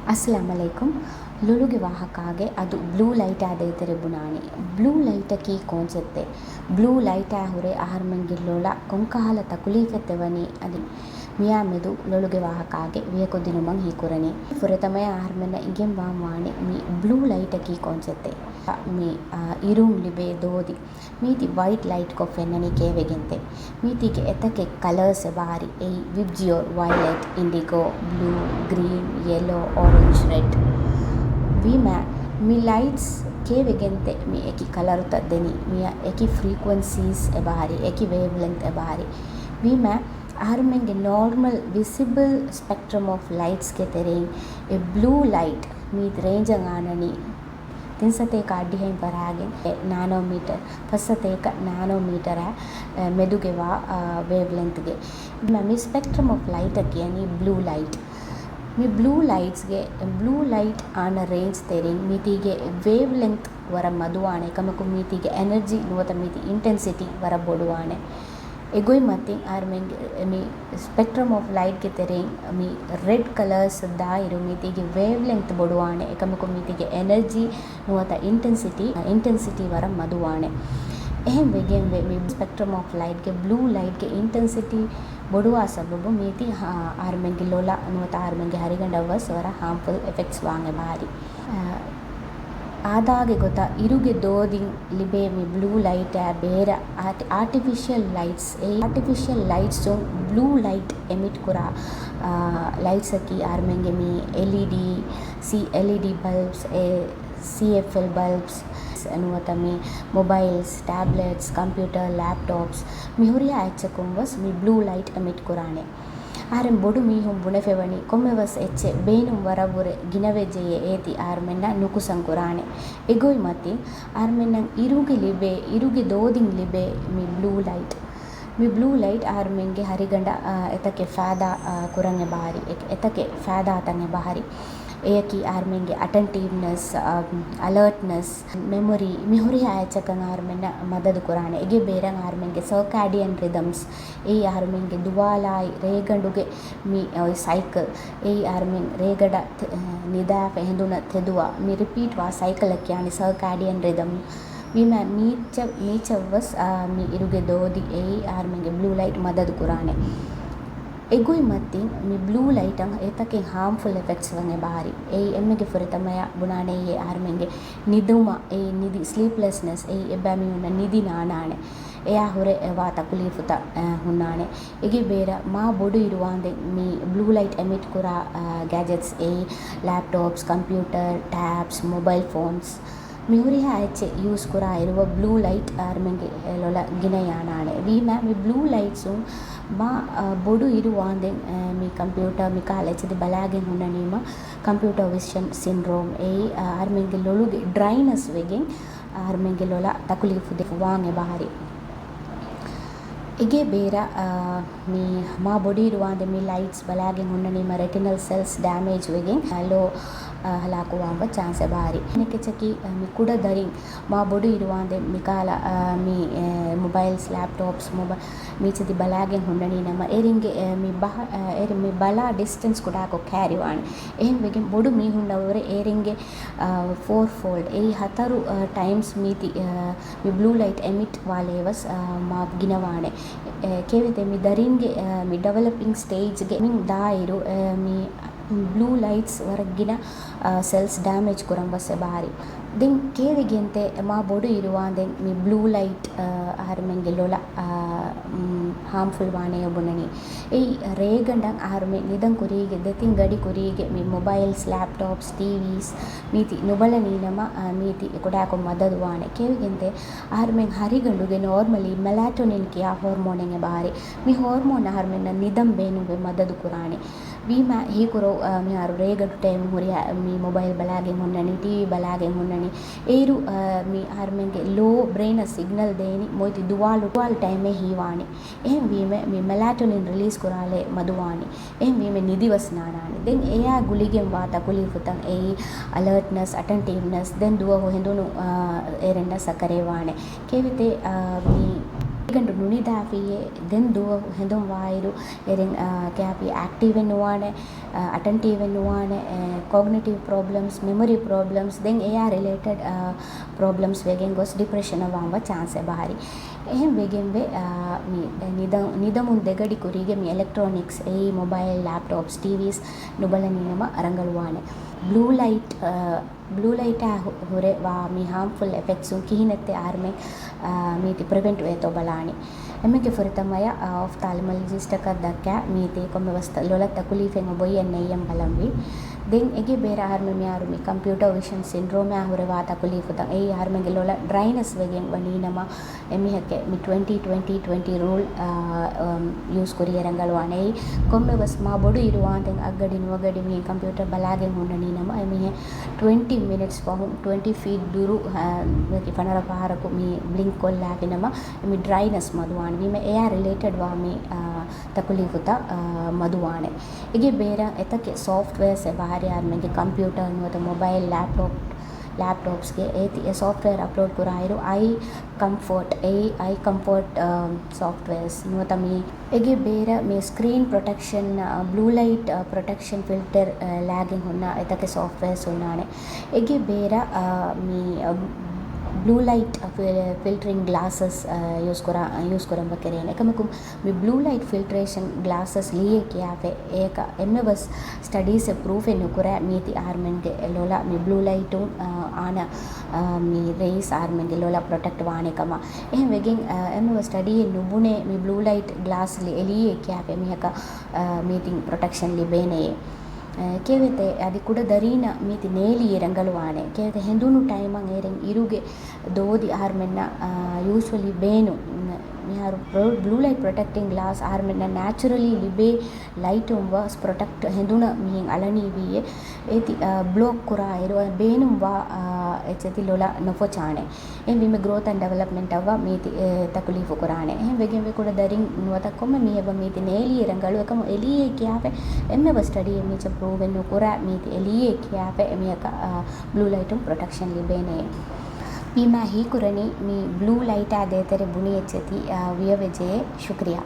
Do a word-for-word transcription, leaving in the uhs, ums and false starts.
އައްސަލާމު ޢަލައިކުމް. ލޮލުގެ ވާހަކާގެ އަދު ބްލޫ ލައިޓާ ދޭތެރޭ ބުނާނީ. ބްލޫ ލައިޓަކީ ކޯންޗެއްތޭ؟ ބްލޫ ލައިޓާ ހުރޭ އަހަރުމެންގެ ލޮލަށް ކޮންކަހަލަ ތަކުލީފެއްތެ ވަނީ؟ އަދި މިއާމެދު ލޮލުގެ ވާހަކާގެ ވިޔަކުދިނުމަށް ހީކުރަނީ. ފުރަތަމަޔަށް އަހަރުމެންނަށް އިނގެން ވާން ވާނެ މި ބްލޫ ލައިޓަކީ ކޯންޗެއްތޭ؟ މި، އާ، އިރުން ލިބޭ ދޯދި. މީތި ވައިޓް ލައިޓްކޮށް ފެންނަނީ ކޭވެގެންތެ؟ މީތީގެ އެތަކެއް ކަލާސް އެބަހަރި. އެއީ ވިބްޖިއޯރް، ވައިލެޓް، އިންޑިގޯ، ބްލޫ، ގްރީން، ޔެލޯ، އޮރެންޖް، ރެޑް. ވީމާ، މި ލައިޓްސް ކޭވެގެންތެ މި އެކި ކަލަރުތައް ދެނީ؟ މިއަށް އެކި ފްރީކުއެންސީސް އެބަހަރި، އެކި ވޭވްލެންތް އެބަހަރި. ވީމާ، އަހަރުމެންގެ ނޯރމަލް ވިސިބަލް ސްޕެކްޓްރަމް އޮފް ލައިޓްސްގެ ތެރެއިން އެ ބްލޫ ލައިޓް މީ ރޭންޖަށް އާންނަނީ ތިން ސަތޭކަ އަށްޑިހައިން ފަށާގެން ނާނޯމީޓަރ، ފަސް ސަތޭކަ ނާނޯމީޓަރާ، އެ، މެދުގެ ވާ، އާ، ވޭވްލެންތްގެ. މި ސްޕެކްޓްރަމް އޮފް ލައިޓަށް ކިޔަނީ ބްލޫ ލައިޓް. މި ބްލޫ ލައިޓްސްގެ، ބްލޫ ލައިޓް އާންނަ ރޭންޖް ތެރެއިން މީތީގެ ވޭވްލެންތް ވަރަށް މަދުވާނެ. އެކަމަކު މީތީގެ އެނަރޖީ ނުވަތަ މީތި އިންޓެންސިޓީ ވަރަށް ބޮޑުވާނެ. އެގޮތް މަތިން އަހަރުމެންގެ މި ސްޕެކްޓްރަމް އޮފް ލައިޓްގެ ތެރެއިން މި ރެޑް ކަލާސް ދާއިރު މީތީގެ ވޭވްލެންތް ބޮޑުވާނެ. އެކަމަކު މީތީގެ އެނަރޖީ ނުވަތަ އިންޓެންސިޓީ، އިންޓެންސިޓީ ވަރަށް މަދުވާނެ. އެހެން ވެގެންވެ މި ސްޕެކްޓްރަމް އޮފް ލައިޓްގެ ބްލޫ ލައިޓްގެ އިންޓެންސިޓީ ބޮޑުވާ ސަބަބުން މީތި އަހަރުމެންގެ ލޮލަށް ނުވަތަ އަހަރުމެންގެ ހަރިގަނޑަށް ވެސް ވަރަށް ހާމްފުލް އެފެކްޓްސް ވާން އެބަހަރި. އާދާގެ ގޮތަށް އިރުގެ ދޯދިން ލިބޭ މި ބްލޫ ލައިޓާ ބޭރަށް އާޓި-، އާޓިފިޝަލް ލައިޓްސް، އެ އާޓިފިޝަލް ލައިޓްސުން ބްލޫ ލައިޓް އެމިޓް ކުރާ، އާ، ލައިޓްސަކީ އަހަރުމެންގެ މި އެލްއީޑީ، ސީ-، އެލްއީޑީ ބަލްބްސް، އެ ސީއެފްއެލް ބަލްބްސް، ނުވަތަ މި މޮބައިލްސް، ޓޭބްލެޓްސް، ކަމްޕިއުޓަރ، ލެޕްޓޮޕްސް، މިހުރިހާ އެއްޗަކުން ވެސް މި ބްލޫ ލައިޓް އެމިޓް ކުރާނެ. އަހަރެން ބޮޑު މީހުން ބުނެފަވަނީ ކޮންމެވެސް އެއްޗެއް ބޭނުން ވަރަށްވުރެ ގިނަވެއްޖެޔޭ އޭތި އަހަރުމެންނަށް ނުކުސަން ކުރާނެ. އެގޮތް މަތިން އަހަރުމެންނަށް އިރުގެ ލިބޭ، އިރުގެ ދޯދިން ލިބޭ މި ބްލޫ ލައިޓް. މި ބްލޫ ލައިޓް އަހަރުމެންގެ ހަރިގަނޑަށް، އާ، އެތަކެއް ފައިދާ، އާ، ކުރަން އެބަހަރި. އެ-، އެތަކެއް ފައިދާތައް އެބަހަރި. އެއަކީ އަހަރުމެންގެ އަޓެންޓިވްނަސް، އާ، އަލާޓްނަސް، މެމޮރީ، މިހުރިހާ އެއްޗަކަށް އަހަރުމެންނަށް މަދަދު ކުރާނެ. އޭގެ ބޭރަށް އަހަރުމެންގެ ސަރކާޑިއަން ރިދަމްސް، އެއީ އަހަރުމެންގެ ދުވާލާއި ރޭގަނޑުގެ މި، އޮތް ސައިކަލް، އެއީ އަހަރުމެން ރޭގަނޑަށް ތެ-، ނިދާފަ ހެނދުނަށް ތެދުވާ މި ރިޕީޓްވާ ސައިކަލަށް ކިޔާނީ ސަރކާޑިއަން ރިދަމް. ވީމާ މީޗަށް، މީޗަށް ވެސް، އާ، މި އިރުގެ ދޯދި އެއީ އަހަރުމެންގެ ބްލޫ ލައިޓް މަދަދު ކުރާނެ. އެގޮތް މަތިން މި ބްލޫ ލައިޓަށް އެތަކެއް ހާމްފުލް އެފެކްޓްސް ވަން އެބަހަރި. އެއީ އެންމެގެ ފުރަތަމަޔަށް ބުނާނެ އެއީ އަހަރުމެންގެ ނިދުމަށް، އެއީ ނިދި ސްލީޕްލެސްނެސް، އެއީ އެބައިމީހުންނަށް ނިދި ނާނާނެ. އެޔާ ހުރެ ވާ ތަކުލީފުތައް، އަ، ހުންނާނެ. އޭގެ ބޭރަށް މާ ބޮޑު އިރުވާނދެން މި ބްލޫ ލައިޓް އެމިޓް ކުރާ، އަ، ގެޖެޓްސް އެއީ ލެޕްޓޮޕްސް، ކަމްޕިއުޓަރ، ޓޭބްސް، މޮބައިލް ފޯންސް، މިހުރިހާ އެއްޗެއް ޔޫސް ކުރާ އިރުވަ ބްލޫ ލައިޓް އަހަރުމެންގެ ލޮލަށް ގިނަ އާނާނެ. ވީމާ މި ބްލޫ ލައިޓްސުން މާ، އަ، ބޮޑު އިރު ވާނދެން، އަ، މި ކަމްޕިއުޓަރ މިކާލަ އެއްޗެތި ބަލާގެން ހުންނަނީމަ ކަމްޕިއުޓަރ ވިޝަން ސިންޑްރޯމް އެއީ، އަ، އަހަރުމެންގެ ލޮލުގެ ޑްރައިނަސް ވެގެން އަހަރުމެންގެ ލޮލަށް ތަކުލީފު ދެއްވާން އެބަހަރި. އޭގެ ބޭރަށް، އަ، މި މާ ބޮޑު އިރުވާނދެން މި ލައިޓްސް ބަލާގެން ހުންނަނީމަ ރެޓިނަލް ސެލްސް ޑޭމޭޖް ވެގެން، އަ، ލޯ، އަ، ހަލާކުވާން ވާ ޗާންސް އެބަހަރި. އަނެކެއްޗަކީ، އަ، މި ކުޑަ ދަރިން މާ ބޮޑު އިރުވާނދެން މިކާލަ، އަ، މި، އެ، މޮބައިލްސް، ލެޕްޓޮޕްސް، މޮބަ-، މީޗެތި ބަލާގެން ހުންނަނީ ނަމަ އޭރިންގެ، އެ، މި ބަހަ-، އަ، އޭރި މި ބަލާ ޑިސްޓެންސް ކުޑަކޮށް ކައިރިވާނެ. އެހެން ވެގެން ބޮޑު މީހުންނަށްވުރެ އޭރިންގެ، އަ، ފޯރ ފޯލްޑް އެއީ ހަތަރު، އަ، ޓައިމްސް މީތި، އަ، މި ބްލޫ ލައިޓް އެމިޓް ވާލޭވެސް، އަ، މާ ގިނަވާނެ. އެ، ކޭވެތެ މި ދަރިންގެ، އަ، މި ޑިވެލޮޕިން ސްޓޭޖްގެ މި ދާއިރު، އަ، މި ބްލޫ ލައިޓްސް ވަރަށް ގިނަ، އަ، ސެލްސް ޑޭމޭޖް ކުރަން ވެސް އެބަހަރި. ދެން ކޭވެގެންތެ މާ ބޮޑު އިރުވާނދެން މި ބްލޫ ލައިޓް، އަ، އަހަރުމެންގެ ލޮލަށް، އަ، މް، ހާމްފުލް ވާނެޔޯ ބުނަނީ. އެއީ ރޭގަނޑަށް އަހަރުމެން ނިދަން ކުރީގެ ދެތިން ގަޑި ކުރީގެ މި މޮބައިލްސް، ލެޕްޓޮޕްސް، ޓީވީސް މީތި ނުބަލަނީ ނަމަ، އަ، މީތި ކުޑަކޮށް މަދަދު ވާނެ. ކޭވެގެންތެ އަހަރުމެން ހަރިގަނޑުގެ ނޯރމަލީ މެލެޓޮނިން ކިޔާ ހޯރމޯނެއް އެބަހަރި. މި ހޯރމޯން އަހަރުމެންނަށް ނިދަން ބޭނުންވެ މަދަދު ކުރާނެ. ވީމާ ހީކުރޯ، އަ، މިހާރު ރޭގަނޑު ޓައިމް ހުރިހާ މި މޮބައިލް ބަލާގެން ހުންނަނީ، ޓީވީ ބަލާގެން ހުންނަނީ. އޭރު، އަ، މި އަހަރުމެންގެ ލޯ ބްރޭނަށް ސިގްނަލް ދޭނީ މޮޔަތި ދުވާލު، ދުވާލު ޓައިމެއް ހީވާނީ. އެހެންވީމަ މި މެލެޓޮނިން ރިލީޒް ކުރާލެ މަދުވާނީ. އެހެންވީމަ ނިދިވަސް ނާނާނެ. ދެން އެޔާ ގުޅިގެން ވާ ތަކުލީފުތައް އެއީ އަލާޓްނަސް، އަޓެންޓިވްނަސް، ދެން ދުވަހު ހެނދުނު، އަ، އޭރެންނަށް ސަކަރޭ ވާނެ. ކޭވެތެ، އަ، މި ގަނޑު ނުނިދާފިއޭ. ދެން ދުވަހު ހެނދުން ވާއިރު އެރެން، އާ، ކާފީ އެކްޓިވެއް ނުވާނެ، އަޓެންޓިވެއް ނުވާނެ، ކޮގްނިޓިވް ޕްރޮބްލަމްސް، މެމޮރީ ޕްރޮބްލަމްސް، ދެން އެއާ ރިލޭޓެޑް، އާ، ޕްރޮބްލަމްސް ވެގެން ގޮސް ޑިޕްރެޝަނަށް ވާން ވާ ޗާންސް އެބަހަރި. އެހެން ވެގެންވެ، އާ، މި ނިދަ-، ނިދަމުން ދެގަޑި ކުރީގެ މި އެލެކްޓްރޯނިކްސް އެއީ މޮބައިލް، ލެޕްޓޮޕްސް، ޓީވީސް ނުބަލަނީނަމަ ރަނގަޅުވާނެ. ބްލޫ ލައިޓް، އާ، ބްލޫ ލައިޓާ ހު-، ހުރެ ވާ މި ހާމްފުލް އެފެކްޓްސުން ކިހިނެއްތެ އަހަރުމެން، އާ، މީތި ޕްރިވެންޓް ވޭތޯ ބަލާނެ. އެމެގެ ފުރަތަމަޔަށް، އާ، އޮފްތާލްމޮލޮޖިސްޓަކަށް ދައްކާ މީތި ކޮންމެވެސް ތަ-، ލޮލަށް ތަކުލީފެއް އޮބޮއްޔަށް ނެއްޔަން ބަލަންވީ. ދެން އެގެ ބޭރަށް އަހަރުމެން މިހާރު މި ކަމްޕިއުޓަރ ވިޝަން ސިންޑްރޯމާ ހުރެވާ ތަކުލީފުތައް އެއީ އަހަރުމެންގެ ލޮލަށް ޑްރައިނަސް ވެގެން ވަނީނަމަ، އެމީހެއްގެ މި ޓްވެންޓީ ޓްވެންޓީ ޓްވެންޓީ ރޫލް، އާ، އަމް، ޔޫސް ކުރިޔަށް ރަނގަޅުވާނެ. އެއީ ކޮންމެވެސް މާ ބޮޑު އިރުވާންދެން އަށްގަޑި ނުވަގަޑި މިހެން ކަމްޕިއުޓަރ ބަލާގެން ހުންނަނީނަމަ، އެމީހެއް ޓްވެންޓީ މިނިޓްސް ފަހުން ޓްވެންޓީ ފީޓް ދުރު، އާ، ފަނަރަ ފަހަރަކު މި ބްލިންކް ކޮށްލާފިނަމަ، މި ޑްރައިނަސް މަދުވާނެ. ވީމަ އެއާ ރިލޭޓެޑް ވާ މި، އާ، ތަކުލީފުތައް، އާ، މަދުވާނެ. އެގެ ބޭރަށް އެތަކެއް ސޮފްޓްވެއާސް އެބަހަރި އަހަރުމެންގެ ކަމްޕިއުޓަރ ނުވަތަ މޮބައިލް ލެޕްޓޮޕް، ލެޕްޓޮޕްސްގެ އޭތި އެ ސޮފްޓްވެއާ އަޕްލޯޑް ކުރާއިރު އައި ކަމްފޯޓް، އެއީ އައި ކަމްފޯޓް، އާ، ސޮފްޓްވެއާސް ނުވަތަ މި އެގެ ބޭރަށް މި ސްކްރީން ޕްރޮޓެކްޝަން، އާ، ބްލޫ ލައިޓް، އާ، ޕްރޮޓެކްޝަން ފިލްޓަރ، އާ، ލާގެން ހުންނަ އެތަކެއް ސޮފްޓްވެއާސް ހުންނާނެ. އެގެ ބޭރަށް، އާ، މި، އާ، ބްލޫ ލައިޓް ފި-، ފިލްޓަރިން ގްލާސަސް، އާ، ޔޫސް ކުރާ-، ޔޫސް ކުރަން ވަ ކެރޭނެ. އެކަމަކު މި ބްލޫ ލައިޓް ފިލްޓްރޭޝަން ގްލާސަސް ލިޔެ ކިޔާފަ އޭކަ އެންމެ ވެސް ސްޓަޑީސް ޕްރޫފެއް ނުކުރާ މީތި އަހަރުމެންގެ ލޮލަށް މި ބްލޫ ލައިޓުން، އާ، އާނަ، އާ، މި ރޭސް އަހަރުމެންގެ ލޮލަށް ޕްރޮޓެކްޓް ވާނެ ކަމަށް. އެހެން ވެގެން، އާ، އެންމެ ވެސް ސްޓަޑީއެއް ނުބުނޭ މި ބްލޫ ލައިޓް ގްލާސް ލި-، އެ ލިޔެ ކިޔާފަ މީހަކަށް، އާ، މީތި ޕްރޮޓެކްޝަން ލިބޭނެޔޭ. އާ، ކޭވެތެ އަދި ކުޑަ ދަރީނަށް މީތި ނޭލިއެއް ރަނގަޅުވާނެ. ކޭވެތެ ހެނދުނު ޓައިމަށް އޭރެން އިރުގެ ދޯދި އަހަރުމެންނަށް، އާ، ޔޫޝުއަލީ ބޭނުން. މިހާރު ބްލޫ، ބްލޫ ލައިޓް ޕްރޮޓެކްޓިން ގްލާސް އަހަރުމެންނަށް ނޭޗުރަލީ ލިބޭ ލައިޓުން ވެސް ޕްރޮޓެކްޓް ހެނދުނަށް މިހެން އަޅަނީވީއޭ. އޭތި، އާ، ބްލޮކް ކުރާއިރު ބޭނުންވާ، އާ، އެއްޗެތި ލޮލަށް ނުފޮޗާނެ. އެހެންވީމަ ގްރޯތް އެންޑް ޑިވެލޮޕްމަންޓަށް ވާ މީތި، އެ، ތަކުލީފު ކުރާނެ. އެހެން ވެގެން ވެ ކުޑަ ދަރިން ނުވަތަ ކޮންމެ މީހެއް ވާ މީތި ނޭލިއެއް ރަނގަޅު އެކަމު އެ ލިޔެ ކިޔާފަ އެންމެ ވެސް ސްޓަޑީއެއް މީޗަށް ޕްރޫވެއް ނުކުރާ މީތި އެ ލިޔެ ކިޔާފަ އެމީހަކަށް، އާ، ބްލޫ ލައިޓުން ޕްރޮޓެކްޝަން ލިބޭނެ. ވީމާ ހީކުރަނީ މި ބްލޫ ލައިޓާ ދޭތެރެ ބުނި އެއްޗެތި، އާ، ވިޔަވެޖެ. ޝުކްރިޔާ.